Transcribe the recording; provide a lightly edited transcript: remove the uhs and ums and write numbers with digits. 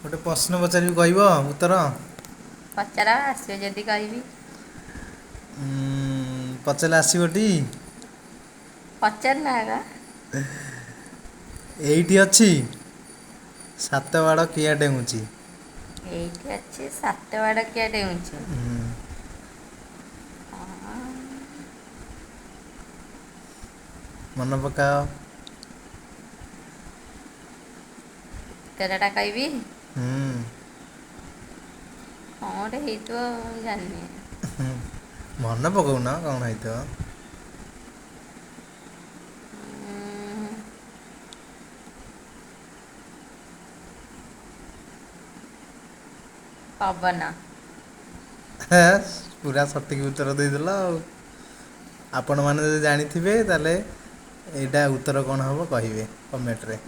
ଗୋଟେ ପ୍ରଶ୍ନ ପଚାରିବି କହିବ ଉତ୍ତର? ପଚାର ଆସିବ ଯଦି କହିବି। ଉଁ ପଚାରିଲେ ଆସିବଟି? ପଚାରୁନ ଆଗ। ଏଇଠି ଅଛି ସାତ ବାଡ଼ କିଆ ଡେଉଁଛି? ଏଇଠି ଅଛି ସାତ ବାଡ଼ କିଆ ଡେଉଁଛି? ମନେ ପକାଅ। ଉତ୍ତରଟା କହିବି? ହୁଁ। କଣ ଗୋଟେ ହେଇଥିବ ମୁଁ ଜାଣିନି। ହୁଁ ମନେ ପକଉନ କଣ ହେଇଥିବ? ଉଁ ପବନ। ହେସ୍ ପୁରା ସଠିକ୍ ଉତ୍ତର ଦେଇଦେଲ ଆଉ। ଆପଣମାନେ ଯଦି ଜାଣିଥିବେ ତାହେଲେ ଏଇଟା ଉତ୍ତର କଣ ହବ କହିବେ କମେଣ୍ଟରେ।